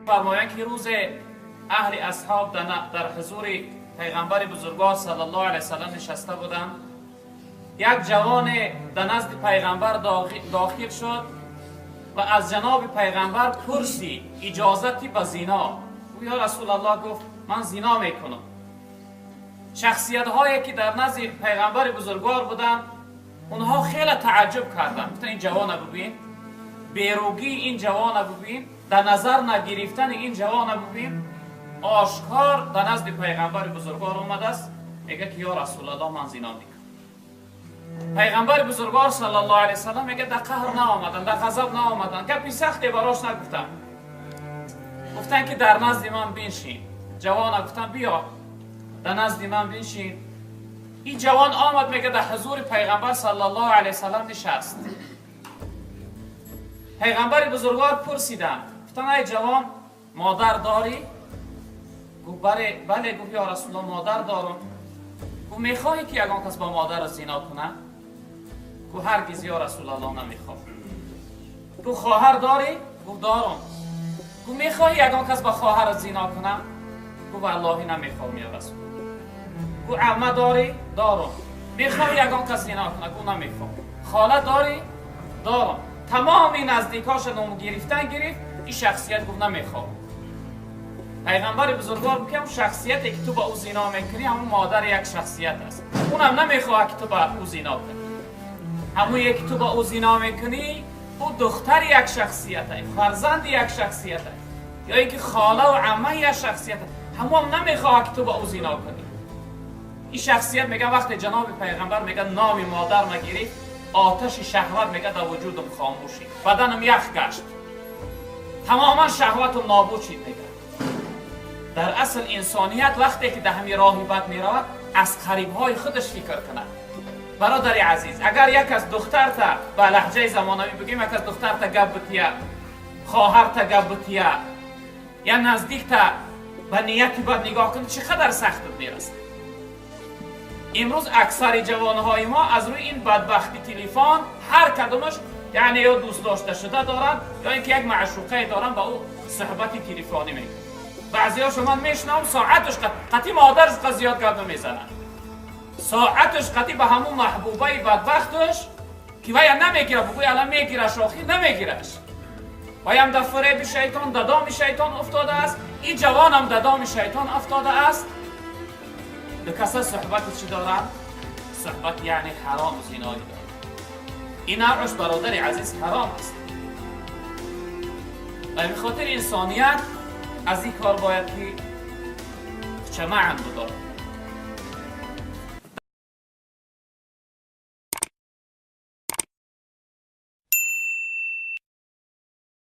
Фармоянд, ки рӯзе аҳли асҳоб дар ҳузури пайғамбари бузургвор саллаллоҳу алайҳи васаллам нишаста буданд. Як ҷавоне дар назди пайғамбар дохил шуд ва аз ҷаноби пайғамбар пурсид иҷозати ба зино. Гуфт: ё Расулаллоҳ, гуфт, ман зино мекунам. Шахсиятҳое ки дар назди пайғамбари бузургвор буданд, онҳо хеле тааҷҷуб карданд. Гуфтанд: ин ҷавона бибин, беругии ин ҷавона бибин, дар назар нагирифтани ин ҷавона бибин. Ошкор дар назди пайғамбари бузургвор омадааст, мегӯяд ки ё Расулаллоҳ, ман зино мекунам. Пайғамбари бузургвор саллаллоҳу алайҳи васаллам, мегӯяд, дар қаҳр наомаданд, дар ғазаб наомаданд, гапи сахте барош нагуфтанд. Гуфтанд ки дар назди ман биншин. Ҷавона гуфтанд: биё, дар назди ман биншин. Ин ҷавон омад, мегӯяд, дар ҳузури пайғамбар саллаллоҳу алайҳи васаллам нишаст. Пайғамбари бузургвор пурсиданд, гуфтанд: ай ҷавон, модар дорӣ? Гуфт: бале, бале. Гуфт: ё Расулаллоҳ, модар дорам. Гуфт: мехоҳӣ ки ягон кас бо модарат зино кунад? Гуфт: ҳаргиз, ё Расулаллоҳ, намехоҳам. Гуфт: хоҳар дорӣ? Гуфт: дорам. Гуфт: мехоҳӣ ягон кас ба хоҳарат зино кунад? Гуфт: валлоҳи, намехоҳам, ё Расул. Гуфт: амма дорӣ? Дорам. Мехоҳӣ ягон кас зино кунад? Гуфт: намехоҳам. Хола дорӣ? Дорам. Тамоми наздикоша ном гирифтан гирифт. Ин шахсият гуфт: намехоҳам. Пайғамбари бузургвор гуфт ки ҳамун шахсияте ки ту ба ӯ зино мекунӣ, ҳамун модари як шахсият аст, унам намехоҳад ки ту ба ӯ зино кунӣ. Ҳамуне ки ту ба ӯ зино мекунӣ, ӯ духтари як шахсият аст, фарзанди як шахсият аст ё ин ки холаву аммаи як шахсият аст, ҳамон намехоҳад ки ту ба ӯ зино кунӣ. Ин шахсият, мега, вақте ҷаноби пайғамбар, мега, номи модар нагирифт, оташи шаҳват, мега, дар вуҷудам хомӯшид, баданам ях гашт, тамоман шаҳватум нобуд шид. Мега, дар асл инсоният вақте ки дар ҳамин роҳи бад меравад, аз қарибҳои худаш фикр кунад. Бародари азиз, агар як аз духтарта, ба лаҳҷаи замонавӣ бигӯем, як аз духтарта гап бития, хоҳарта гап бития я наздикта ба нияти бад нигоҳ кунад, чӣ қадар сахтат мерасад. Имрӯз аксари ҷавонҳои мо аз рӯи ин бадбахти телефон ҳар кадомаш, яъне, ё дӯст дошта шуда доранд, ё ин ки як маъшуқае доранд, ба ӯ суҳбати телефонӣ мекунанд. Баъзеҳошо ман мешунавам, соаташ қатъи модараш қа зиёд гап намезанад, соаташ қатъи ба ҳамун маҳбубаи бадбахташ, ки вая намегира. Бугӯй, ала мегираш, охир намегираш. Ваям дар фареби шайтон, дар доми шайтон уфтодааст. Ин ҷавонам дар доми шайтон афтодааст. Ду каса суҳбати чӣ доранд? Суҳбат, яъне, ҳарому зиноӣ доранд. Ин навъш, бародари азиз, ҳаром аст. Ба ҳамин хотир инсоният аз ин кор бояд ки чамаан будорад.